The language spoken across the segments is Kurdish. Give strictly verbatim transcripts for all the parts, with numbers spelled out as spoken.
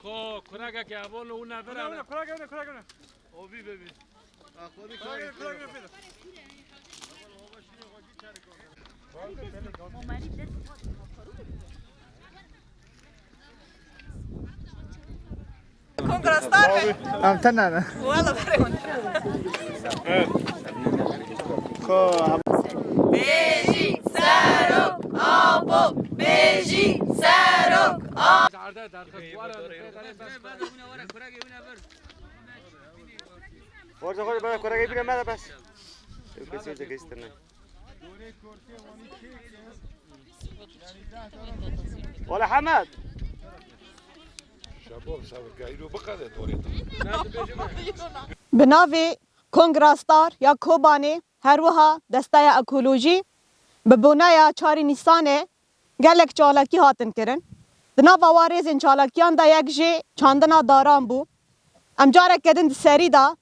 Ko, kurageke avon û nevira. Kurageke, kurageke. O bî bebî. Kongrastar be. Em tenane. Wala bare. Ko. Bêjî serok apo, bêjî serok apo. Orada koy, bana kurege bile mele bes. Yok, kesin de geçtirme. Wala Hemed. Şabo, sabır, gayru bu kadar doğru. Bi navê Kongra Star ya Kobanê, her wiha Desteya Ekolojî, bi bonaya çarê Nîsanê gelek çalakî hatin kirin. Di nava wan rêzên çalakiyan de yek jî çandina daran bû. Em careke din di serî de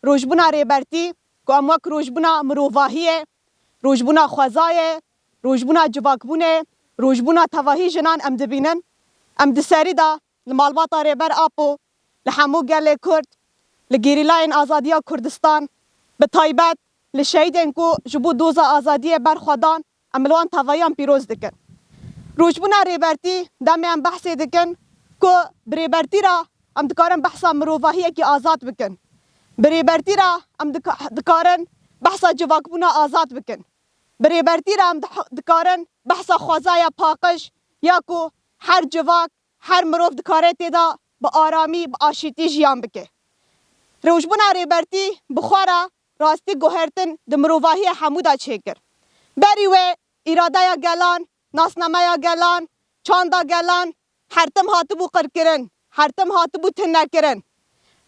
rojbûna Rêbertî, ku em wek rojbûna mirovahiyê, rojbûna xwezayê, rojbûna civakbûnê, rojbûna tevahî jinan em dibînin. Em di serî de li malbata Rêber Apo, li hemû gelê Kurd, li gerîlayên azadiya Kurdistan, bi taybet li şehîdên ku ji bo doza azadiyê berxwe dan, em li wan tevahiyan pîroz dikin. Rojbûna Rêbertî, demê em behsê dikin ku bi Rêbertî re em dikarin behsa mirovahiyekî azad bikin. Bi Rêbertî re em dika-, dikarin behsa civakbûna azad bikin. Bi Rêbertî re em dih-, dikarin behsa xwezaya paqij ya ku her civak, her mirov dikare tê de bi aramî, bi aşîtî jiyan bike. Rojbûna Rêbertî bi xwe re rastî guhertin di mirovahiyê hemû de çêkir. Berî wê îradeya gelan, nasnameya gelan, çanda gelan her tim hatibû qirkirin, her tim hatibû tinekirin.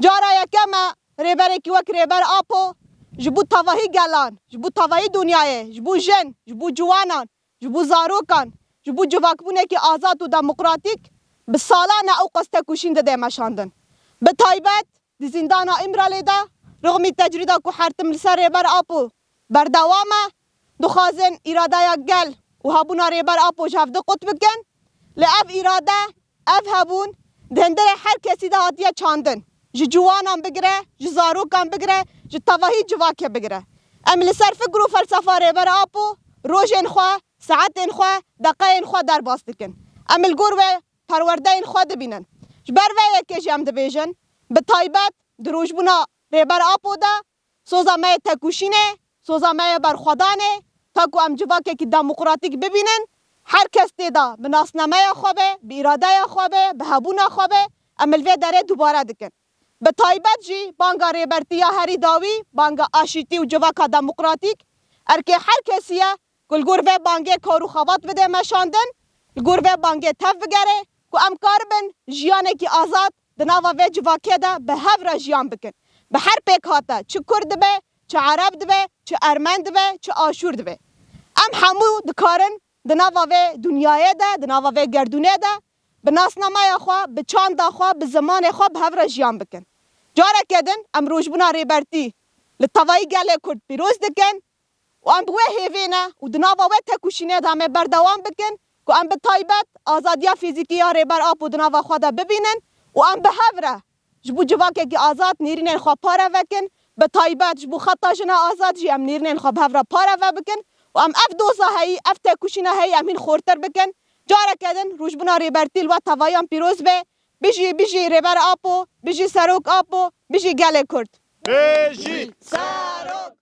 Cara yekem e rêberekî wek Rêber Apo ji bo tevahî gelan, ji bo tevahî dinyayê, ji bo jin, ji bo ciwanan, ji bo zarokan, ji bo civakbûnekî azad û demokratîk bi salan e ew qas tekoşîn dide meşandin. Bi taybet di zîndana Îmralê de rixmî tecrîda ku her tim li ser Rêber Apo berdewam e, dixwazin îradeya gel û hebûna Rêber Apo ji hev du qut bikin. Lê ev îrade, ev hebûn di hundirê her kesî de hatiye çandin. Ji ciwanan bigire, ji zarokan bigire, ji tevahî civakê bigire. Em li ser fikr û felsefa Rêber Apo rojên xwe, saetên xwe, deqeyên xwe derbas dikin. Em li gor wê perwerdeyên xwe dibînin. Ji ber vê yekê jî em dibêjin, bi taybet di rojbûna Rêber Apo de soza me yê tekoşînê, soza me yê berxwedanê, ta ku em civakekî demokratîk bibînin, her kes tê de bi nasnameya xwe be, bi îradeya xwe be, bi hebûna xwe be, em li vê derê dubare dikin. Bi taybet jî banga Rêbertî ya herî dawî, banga aşîtî û civaka demokratîk, erkê her kesî ye ku li gor vê bangê kar û xebat bide meşandin, li gor vê bangê tev bigere ku em karibin jiyanekî azad di nava vê civakê de bi hev re jiyan bikin. Bi her pêkhate, çi Kurd dibe, çi Ereb dibe, çi Ermen dibe, çi Aşûr dibe. Em hemû dikarin di nava vê dinyayê de, di nava vê gerdûnê de bi nasnameya xwe, bi çanda xwe, bi zimanê xwe bi hev re jiyan bikin. Careke din em rojbûna Rêbertî li tevayî gelê Kurd pîroz dikin û em bi wê hêvê ne û di nava wê tekoşînê de em ê berdewam bikin ku em bi taybet azadiya fîzîkî ya Rêber Apo di nava xwe de bibînin û em bi hev re ji bo civakekî azad nêrînên xwe pare vekin, bi taybet ji bo xeta jina azad jî em nêrînên xwe bi hev re pare vebikin û em ev doza heyî, ev tekoşîna heyî em hîn xortir bikin. Careke din rojbûna Rêbertî li we tevayan pîroz be. Bijî, bijî Rêber Apo, bijî Serok Apo, bijî gelê Kurd. Bijî Serok!